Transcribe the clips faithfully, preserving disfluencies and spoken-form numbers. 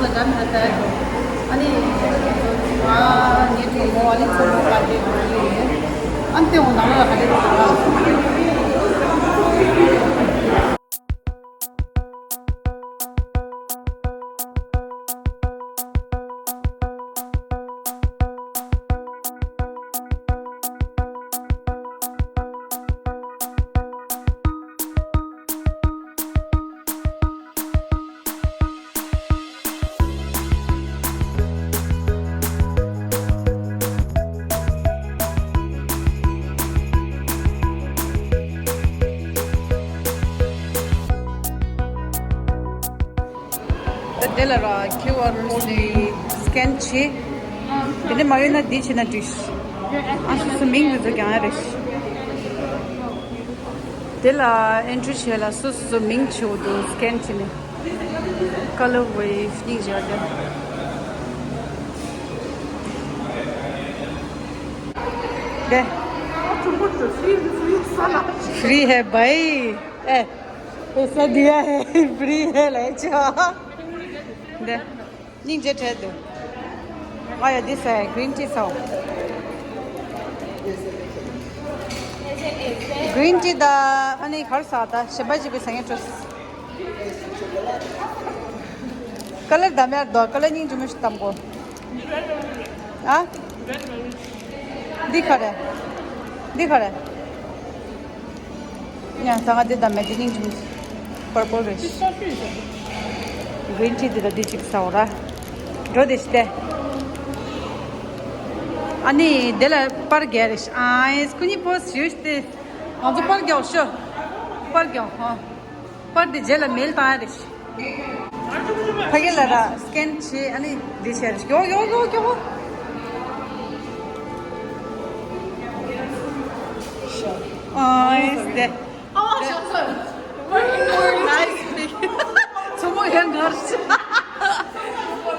ལ་འགྲམ་ལ་ལྟ་ཡ་འགྲོ། ཨ་ནི། ཨ་ངས་ཀྲུང་གོ་ཨ་ནི་ཚོ་མོ་ག་འདྲས་འགྲོ་གི་ཡོད། ཨ་ནི་དེ་འོ་ནང་ལ་ག་འདྲས་འགྲོ་གི་ཡོད། ད་དེ་ལ་ར་ཁྱི་ཨར་ནི་སི་ཀེན་བྱེད། དེ་ནས་མ་ཡོད་ན་འདི་བྱེད་ན་འགྲིག། ཨ་སོ་སོ་མིང་དེ་ཚོ་རྒྱག་ཡ་རེད། དེ་ལ་ཨེན་ཊི་རི་བྱེད་ལ་སོ་སོ་མིང་བྱེད་འོ་དུ་སི་ཀེན་བྱེད་ནས། ཀ་ལར་ཝེབ་སྙིང་རྗེ་བ་དེ། དེ། फ्री है भाई। ए, पैसा दिया है, फ्री है, ले जाओ। དེ། སྙིང་རྗེ་བྲལ་འདུག་ང་ཡ་འདི་ཟ་ཡ་གྷི་རིན་ཊི་ཟ། གྷི་རིན་ཊི་དང་ཨ་ནི་ག་རེ་ཟ། ད་གཞན་པ་ཅིག་པའི་ཟ་ངེ་སྤྲོ། ཀ་ལར་དམ་ཡར་འདུག་ཀ་ལར་སྙིང་རྗེ་མོ་ཞིག་དམ་གོ། ཨ། འདི་ག་རེ། འདི་ག་རེ། ཡང་ད་ང་འདི་དམ་མེད་འདི་སྙིང་རྗེ་མོ། པར་པལ་རེད། གྷི་རིན་ཊི་འདི་དང་འདི་གཅིག་ཟ་འོ་ར། འགྲོ་དེ་ཤི་སྟེ། ཨ་ནི་དེ་ལ་པར་རྒྱག་རེད་ཤི། ཨ་ཨེ་སྐུ་ཉིད་པོ་སི་ཡོད་ཤི་སྟེ། ང་ཚོ་པར་རྒྱག་ཤོ། པར་རྒྱག་ཧོ། པར་འདི་རྗེས་ལ་མེལ་བཏང་ཡ་རེད་ཤི། ཕ་གི་ལ་ར་སི་ཀེན་བྱེད། ཨ་ནི་འདི་བྱས་རེད་ཤི། ཡོ་ཡོ་ཡོ་ཡོ། ཨ་ཨེ་སྟེ། ཚོ་མོ་ཡོད་ངར་ཤི།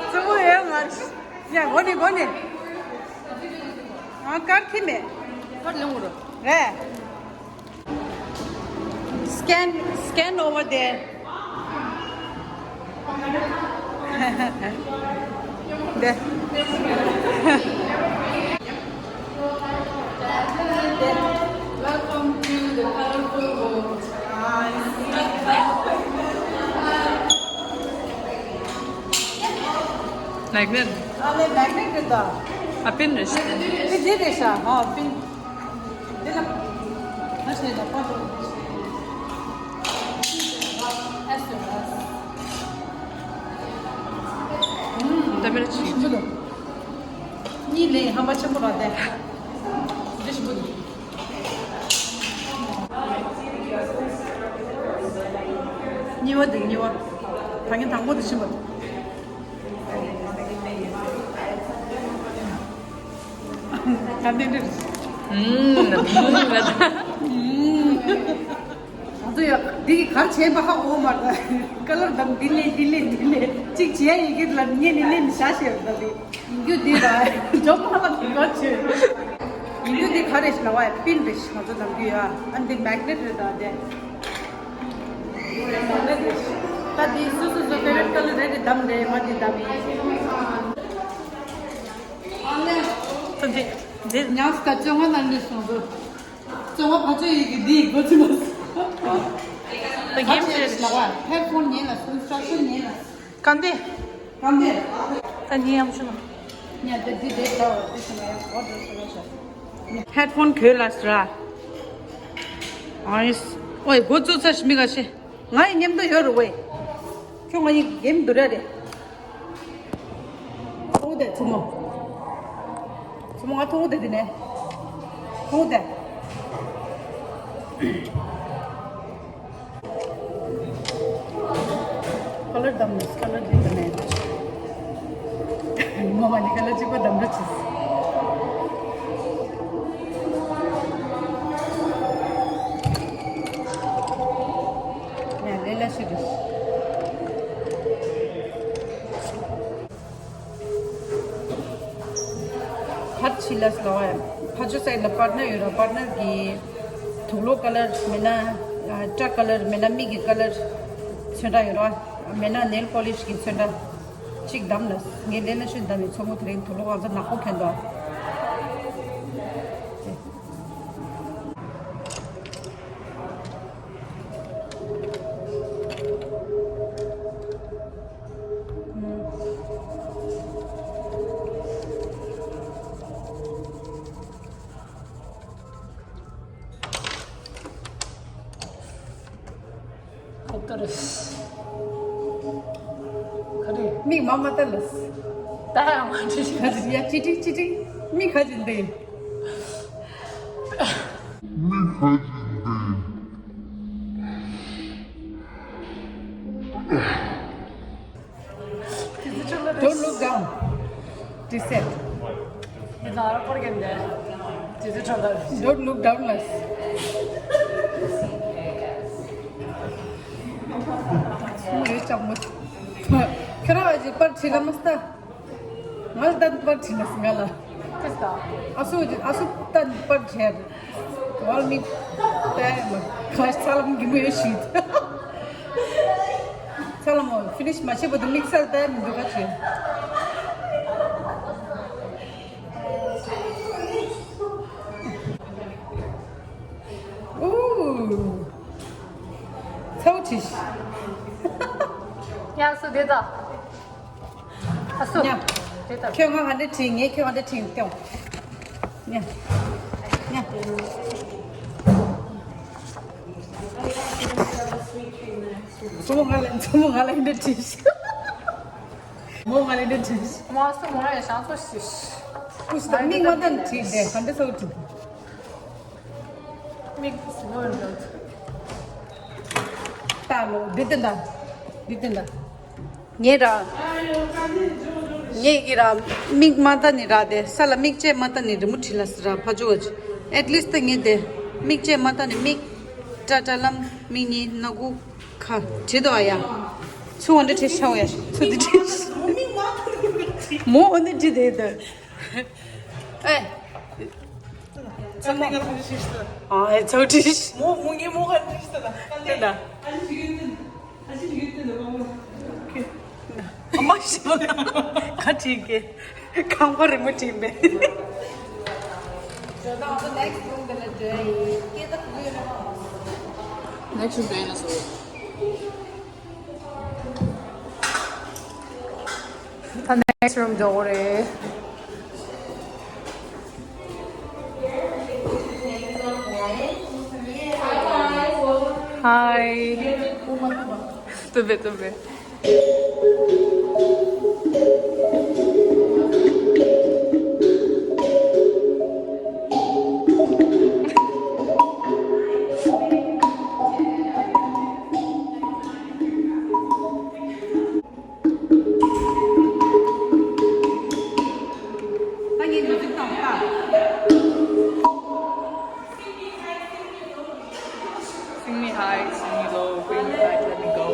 ཚོ་མོ་ཡོད་ངར་ཤི། ཡ་གོ་ནི་གོ་ནི། ཨ་ཀར་ཁི་མེད། ཀར་ལོང་རོ། རེད། Scan, scan over there. There. Welcome to the colorful world. Nice. Magnet. ཨ་ལེ་མེག་ནེཊ་རེད་ད། ཨ་པིན་རེད་ཤག་དེ་འདི་རེད་ཤག་ཨ་པིན། འདི་ལ་ད་ཤེས་ད་པ་ཏོ། ཨེ་སི་ཨེ་སི། ད་མེད་ཆི་ཞིམ་པོ་འདུག་གཉིས་ལས་ཧམ་པ་ཆེན་པོ་ར་དེ། འདི་ཞིམ་པོ་འདུག་གཉིས་པ་འདི་གཉིས་པ། ད་ངས་དང་པོ་འདི་ཞིམ་པོ་འདུག་ད་འདི་འདི། ཨུམ། ཨུམ། ང་ཚོ་ཡ་འདི་གི་གར་བྱས་པ་ཧ་གོ་མ་རེད། ཀ་ལར་དང་འདི་ལས་འདི་ལས་འདི་ལས་གཅིག་བྱས་ཡི་གེ་ལ་ངས་ནི་ལེན་བྱ་ཞེས་ད་འདི་ཡིན་རྒྱུ་འདི་ལ་ཇོ་མ་ལ་དུ་ག་ཆེ་ཡིན་རྒྱུ་འདི་ག་རེ་ཞིག་ལ་བ་ཡ་པིན་རེ་ཞིག་ང་ཚོ་ནམ་རྒྱུ་ཡ་ཨ་འདི་མེག་ནེཊ་རེད་ད་དེ་ད་འདི་སུ་སུ་སུ་ཕེ་རེ་ཊི་ཀ་ལར་རེད་དེ་དམ་རེད་མ་འདི་དམ་ཡིན། ད་འདི་འདི་ཉག་སྐད་ཅོ་ང་ན་འདི་སོང་དུ། ཅོ་ང་ཕ་ཅོ་ཡི་གི་འདི་གོ་ཅི་མ་སོང་། ད་གེམ་ཟེར་ལ་བ་ཧེ་ཌ་ཕོན་ཉན་ལ་སུ་ཨིན་སི་ཊྲག་ཤན་ཉན་ལ། གང་འདི། གང་འདི། ད་འདི་ཡང་ཆུ་ན། ཉ་ད་འདི་རེད་ད་འདི་སོང་ཡ་གོ་འགྲོ་སོང་ཡ་ཤ། ཧེ་ཌ་ཕོན་གོས་ལ་སི་ར། ཨོ་ཡེ་སི། ཨོ་ཡེ་གོ་ཚོ་ཚ་ཞི་མི་ག་ཤེ། ང་ཡི་མཉམ་དུ་ཡོད་རུ་ཝེ། ཁྱོད་ང་ཡི་གེམ་འདུ་ར་རེད། ཐུག་དེ་ཚུ་མོ། ཚུ་མོ་ང་ཐུག་དེ་དེ་ནས། ཐུག་དེ། ཀ་ལར་དམ་ནས་ཀ་ལར་འདི་དམ་ནས། མོ་མ་ནི་ཀ་ལར་གཅིག་པ་དམ་འགྲོ་བྱེད། ཡ་ལེ་ལ་ཤི་རེད། ཕར་ཕྱི་ལ་སློག་ཡ། ཕར་ཕྱོགས་སའི་ལ་པར་ནར་ཡོད་ར། པར་ནར་གི་དུག་ལོག་ཀ་ལར་མེད་ན་སྐྲ་ཀ་ལར་མེད་ན་མིག་གི་ཀ་ལར་ཚོན་ཁྲ་ཡོད་ར། མེད་ན་ནེལ་པོ་ལིཤ་གི་ཚོན་ཁྲ། ཅིག་བསྡམས་ལ། ངས་ལས་ན་ཤོད་བསྡམས་ནས་མཚོ་མོ་དེ་རིང་དུ་ལོག་ང་ཚོ་ནག་པོ་ཁེན་དོ། ཁོབ་ཏ་རེད། ག་རེ། མིག་མ་མ་ལྟ་ལ། ད་ཡང་མ་འདྲི། ག་རེ་ཡ་ཅི་ཏི་ཅི་ཏི། མིག་ག་ཅི་འདི། མིག་ག་ཅི་འདི། Don't look down. Reset. Don't look down, guys. ཁྱོད་རང་ཨ་ཅེ་པར་ཁྲིད་ལ་མ་སྟ། ང་ལ་ད་པར་ཁྲིད་ལ་ང་ལ། ཨ་སུ་ཨ་སུ་ད་པར་ཁྲིད། ཝལ་མི་ཏེ་མ་ཁ་ས་ལམ་གི་མོ་ཡོད་ཤིད། ས་ལམ་མོ་ཕི་ནིཤ་མ་བྱེད་པ་དུ་དམིགས་བསལ་ཏེ་མི་འདུག་ག་ཅི། ཨུ། ཚའོ་ཁྲིད། ཡང་སུ་དེ་ད། ཨ་སུ། ཉ། དེ་ལྟར། ཁྱོད་ང་ཧ་འདྲེ་ཁྲིད། ངས་ཁྱོད་ཧ་འདྲེ་ཁྲིད་ཀྱང་། ཉ། ཉ། མཚོ་མོ་ང་ལ་མཚོ་མོ་ང་ལ་འདྲེ་ཁྲིད། མོ་ང་ལ་འདྲེ་ཁྲིད། མ་སུ་མོ་ཡ་ཤང་སོ་ཤི། ཀུ་ཤི་ད་མིག་མ་ད་ནི་ཁྲིད་དེ་ཧ་འདྲེ་སོ་ཁྲིད། མིག་སི་མོ་འདྲ། ད་ལོ་འདི་དེ་འདྲ། འདི་དེ་འདྲ། ངས་ར། ངས་ཀྱི་ར། མིག་མ་ལྟ་ནི་ར་དེ་ས་ལ་མིག་ཅེ་མ་ལྟ་ནི་རི་མོ་བྲིས་ལ་སི་ར་ཕ་ཇོ་ཨེ་ཊི་ལིསྟ་ངས་དེ་མིག་ཅེ་མ་ལྟ་ནི་མིག་ཀྲ་ཀྲ་ལམ་མིག་གཉིས་སྣ་ཁུག་ཁ་བྲིས་དོ་ཨ་ཡ། ཚུ་འོ་འདྲ་བྲིས་ཤ་འོ་ཡ། ཚུ་འདི་བྲིས། མོ་འོ་འདི་བྲིས་དེ་དེ། ཨེ། ཚང་མ་ང་ཚོ་ཤེས་ཤེས། ཨ་ཨེ་ཚོ་ཏིས། མོ་མོ་ངའི་མོ་ག་ཏིས་ལ། དེ་ལ། ཨ་མ་ཤི་བ་ལ་ཁ་ཁྲིག་གེ། ཁང་པ་རི་མོ་བྲིས་མེད། Next to dinosaur. ད་next room འགྲོ་གི་རེད། Hi. ཏུ་བེ་ཏུ་བེ། ད་ངས་མི་འདུག་དང་ད། Sing me high, sing me low, bring me back, let me go.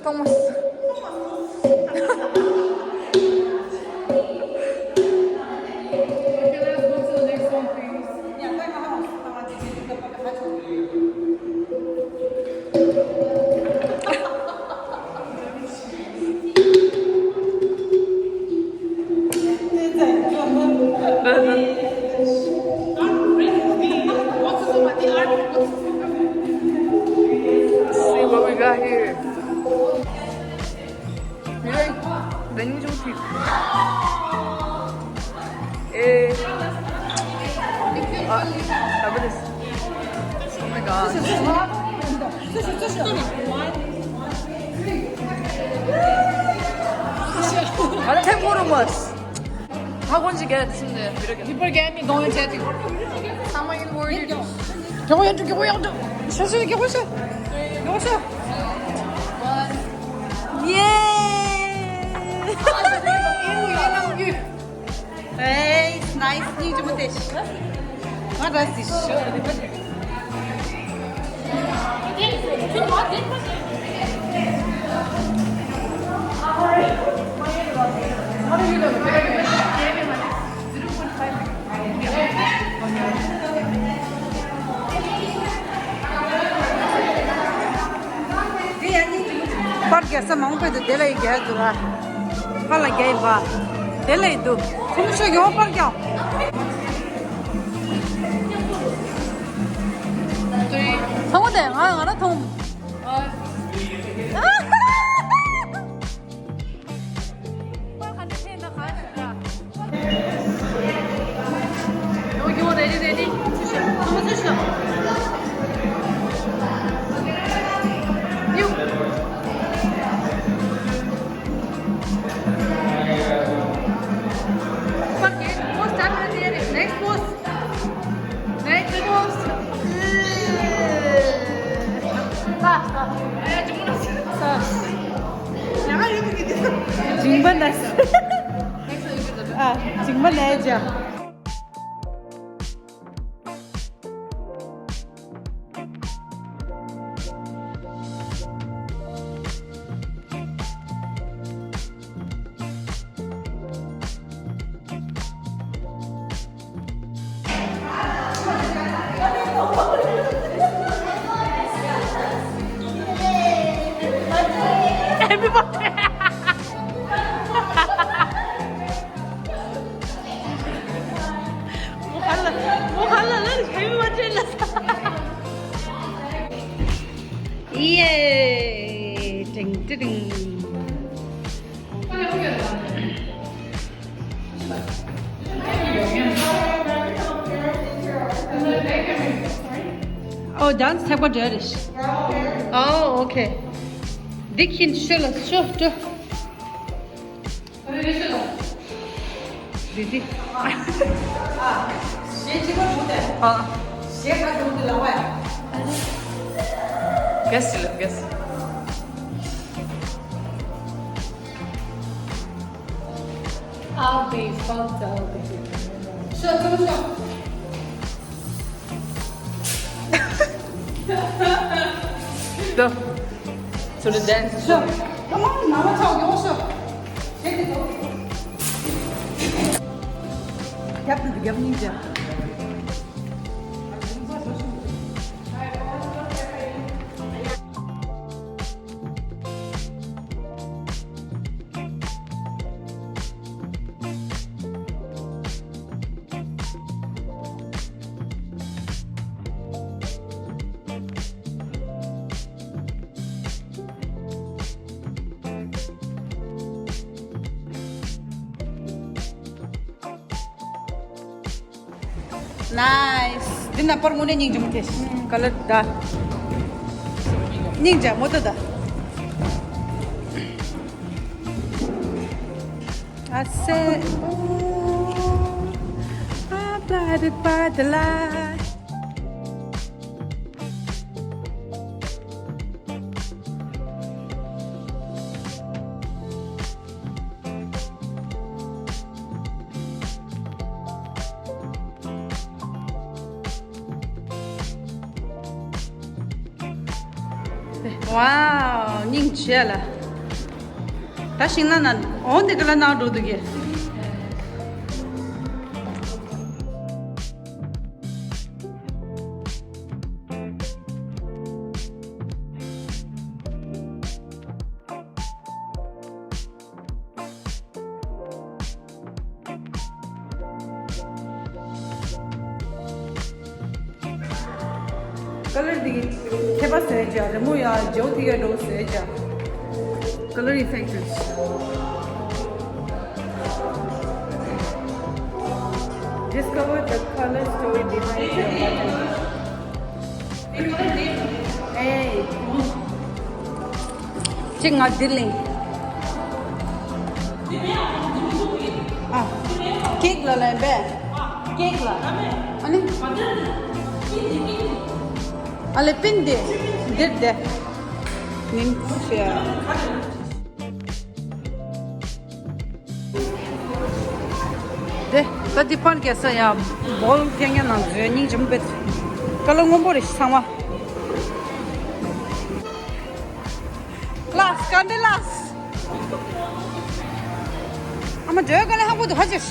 Thomas. See what we got here. Hey, the new June trip. Eh. Ah, look at this. Oh my God. What a temple room was. ཧ་གོ་ཅི་ག་དེ་སུམ་དེ་བི་ར་ག People gave me going chatting. Someone in word. Go ahead, go ahead. Go, go, go, go. Go, go. Yeah. Hey, it's nice. ཉིན་རྒྱུན་མ་དེ་ཤི། ང་ར་སི་ཤི། པར་རྒྱག་ས་མང་པོ་འདུག་དེ་ལ་ཡི་རྒྱག་འདུག་ར། ཕར་ལ་རྒྱག་ཡིན་པ། དེ་ལ་ཡི་འདུག་ཁོ་མོ་ཤོག་ཡོང་པར་རྒྱག་ཐང་པོ་དེ་ང་ང་ར་ཐོང་། Next post. Next post. Stop, stop. Stop. ཇིང་པ་ན། ཨ། ཇིང་པ་ན་ཇ། Happy birthday. ཡེ། ཏིང་ཏི་ཏིང་། ཨོ། dance ཚེག་པ་འདྲ་རེད། ཨོ། okay. འདི་ཁྱིན་ཤོ་ལ་ཤོ་ཏུ། རེ་ཌི། ཞེ་གཅིག་པོ་བྱུང་སྟེ། ཨ། ཞེ་ག་བྱུང་སྟེ་ལ་བ་ཡ། Guess ལ་guess. I'll be fucked up. ཤོ་ཏུ་ཤོ། ད། So the dance. ཤོ། Come on, ནང་ལ་ཆའོ་ཡོང་ཤོ། ཞེ་གཅིག་པོ། རྒྱབ་ཏུ་རྒྱབ་གཉིས་རྒྱབ། Nice. འདི་ན་པར་དངོས་གནས་སྙིང་རྗེ་མོ་དེ། Color ད། སྙིང་རྗེ་མོ་ད་ད། I said, oh, I'm blinded by the light. Wow, སྙིང་རྗེ་ལ། ད་ཤིང་ནགས་ན་འོ་འདི་ག་ལ་ནག་འགྲོ་འདུག་གི། Color འདི་གི་ཁྱད་པར་ཟེར་བྱ་རི་མོ་ཡ་ཇོ་དེ་ག་འགྲོ་ཟེར་བྱ། Color effect. Discover the color story behind your button. Hey. གཅིག་ང་འདིར་ལེན། ཨ། ཀེག་ལ་ལན་པས། ཀེག་ལ། ཨ་ནི། ཨ་ལེ་པིན་དེ། འདིར་དེ། ནིང་ཤ། དེ། ད་འདི་པར་རྒྱག་ས་ཡ། བོལ་རྒྱག་མཁན་ནང་འཛུལ་སྙིང་རྗེ་མོ་བེད། ཀ་ལ་སྔོན་པོ་རེད་ཚང་མ། ལགས་ག་འདི་ལགས། ཨ་མ་འགྲོས་ག་ལ་ཧ་གོ་འདུག་ཧ་ཅིར།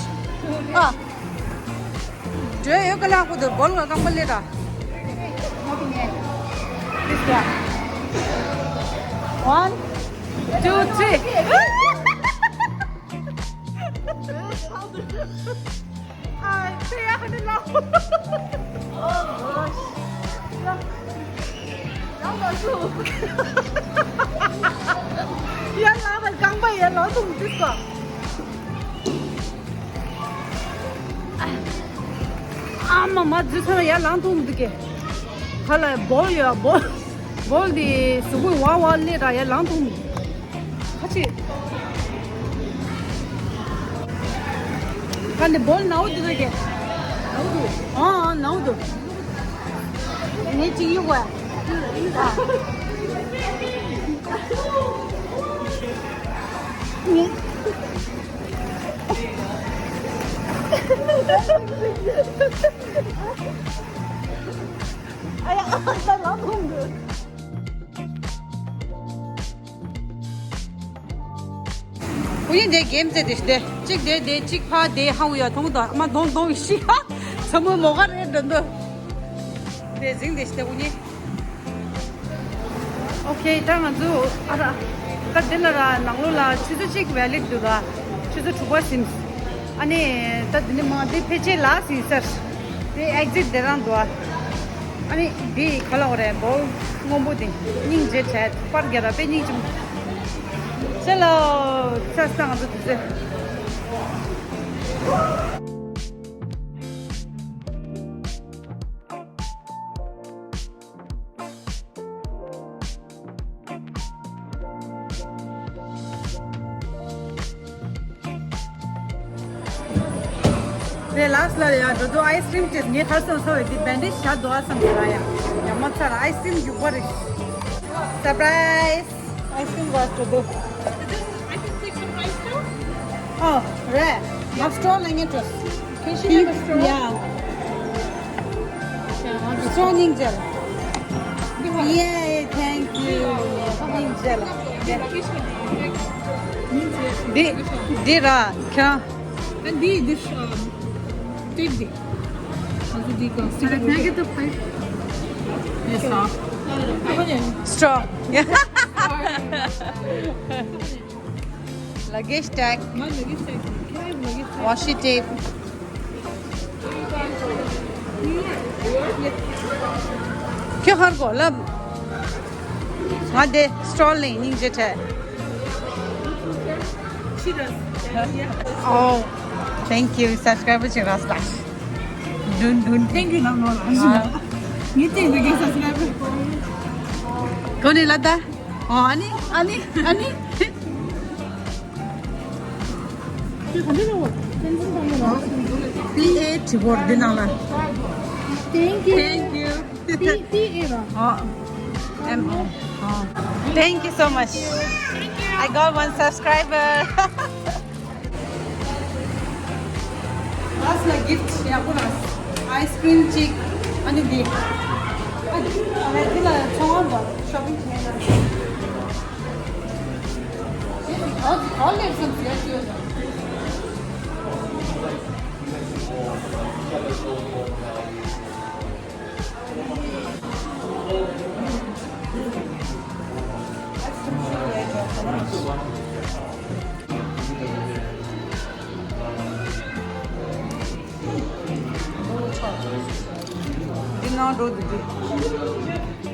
ཨ། འགྲོས་ཡོད་ག་ལ་ཧ་གོ་འདུག་བོལ་ག་རྐང་པ་ལས་ར། This one. One, two, three. ཨ་ཕེ་ཡ་ཧ་ནི་ལ། Oh gosh. ཡ་ལ་བ་རྐང་པ་ཡ་ལ་དུང་དུས་གོ། ཨ་མ་མ་རྫུས་ཚར་ཡ་ལང་དུང་འདུག་གེ། ཧ་ལ་བོལ་ཡ་བོལ། བོལ་དེ་གཟུགས་པོའི་བ་བ་ལས་ར་ཡ་ལང་དུང་འདུག་ཁ་ཆེ། ཁ་ནས་བོལ་ནའུ་དུ་རེད་ཀྱེ། ཨ་ཨ་ནའུ་དུ། ངས་ཅིག་གཡུག་བ། ངས། ཨ་ཡ་ཨ་ད་ལ་ཁོང་གི། ཀུ་ཡིན་དེ་གེམ་རྩེ་དེ་ཞི་དེ་གཅིག་དེ་དེ་གཅིག་ཕ་དེ་ཧ་འུ་ཡ་མཐོང་དང་ཨ་མ་མཐོང་མཐོང་ཤི་ཧ་ཚ་མོ་མོ་ག་རེད་འགྲོ་འདོད་དེ་ཟིང་དེ་ཞི་དེ་ཀུ་ཡིན། ཨོ་ཁེ། ད་ང་ཚོ་ཨ་ར་ད་འདི་ལ་ར་ནང་ལོགས་ལ་ཆུ་ཚོད་གཅིག་ཝེ་ལིཌ་འདུག་ག་ཆུ་ཚོད་དྲུག་པ་ཟིན། ཨ་ནི་ད་འདི་ནི་མ་འདི་ཕལ་ཆེར་ལ་ཟིན་ཟེར། དེ་ཨེག་ཛིཊ་དེ་རང་འདུག་ཨ། ཨ་ནི་འདི་ག་ལ་འོ་རེད་བོལ་སྔོན་པོ་དེ་སྙིང་རྗེ་བྱས་པར་རྒྱག་ར་དཔེ་སྙིང་རྗེ་མོ། ཅེ་ལོ། ཆ་ས་ང་ཚོ་དུས་ཚོད། དེ་ལགས་ལ་ཡ་འགྲོ་འདུག་ཨའི་སི་ཀྲིམ་དེ་ངས་ཧར་སོང་ཚོ་བའི་དེ་བེན་ཌེ་ཇི་བྱ་འདུག་ཨ་བསམ་གྱི་ར་ཡ། ཡ་མ་ཚར་ཨའི་སི་ཀྲིམ་རྒྱུག་པ་རེད། སར་པ་རའི་ཛི། ཨའི་སི་ཀྲིམ་ག་འགྲོ་འདུག I can take some rice now? Oh, རེད། ང་སི་ཊོལ་ལ་ངས་འགྲོ། Can she have a straw? Yeah. སི་ཊོལ་སྙིང་རྗེ་ལ། Yeah, thank you. སྙིང་རྗེ་ལ། འདི་འདི་ར་ཁྱེད་རང་། And this, this, um, take the. Also, the, uh, Can I get the pipe? Yes, sir. Straw. Luggage tag. My luggage tag. Can I have luggage tag? Washi tape. ཁྱོད་ཧར་གོ་ལབ། ང་དེ་སི་ཊོལ་ནས་སྙིང་རྗེ་བྲལ། Oh, thank you. སབ་སི་ཀ་རའིབ་བྱེད་ར་སི་ལ། དུན་དུན། Thank you ལབ་རོགས་ལ། ངས་བརྟེན་འདུག་གི་སབ་སི་ཀ་རའིབ། གོ་ནས་ལ་ད། ཨོ་ཨ་ནི་ཨ་ནི་ཨ་ནི། པི་ཨེ་དྲི་བོར་འདི་ནང་ལ། Thank you. Thank you. P P A ར། ཨོ། M O. ཨོ། Thank you so much. I got one subscriber. ལགས་ལ་གིཕ་ཊི་ཡག་པོ་རག་ཨའི་སི་ཀྲིམ་གཅིག་ཨ་ནི་འདི། ཨ་འདི་ལ་ཚོང་བ་འདུག་ཤོ་པིང་བྱས་ན། དེ་ག་ག་ལེར་སམ་ཟེར་ཡ་ཅི་ཡོད་ན། འདི་ནང་འགྲོ་འདུག་གི།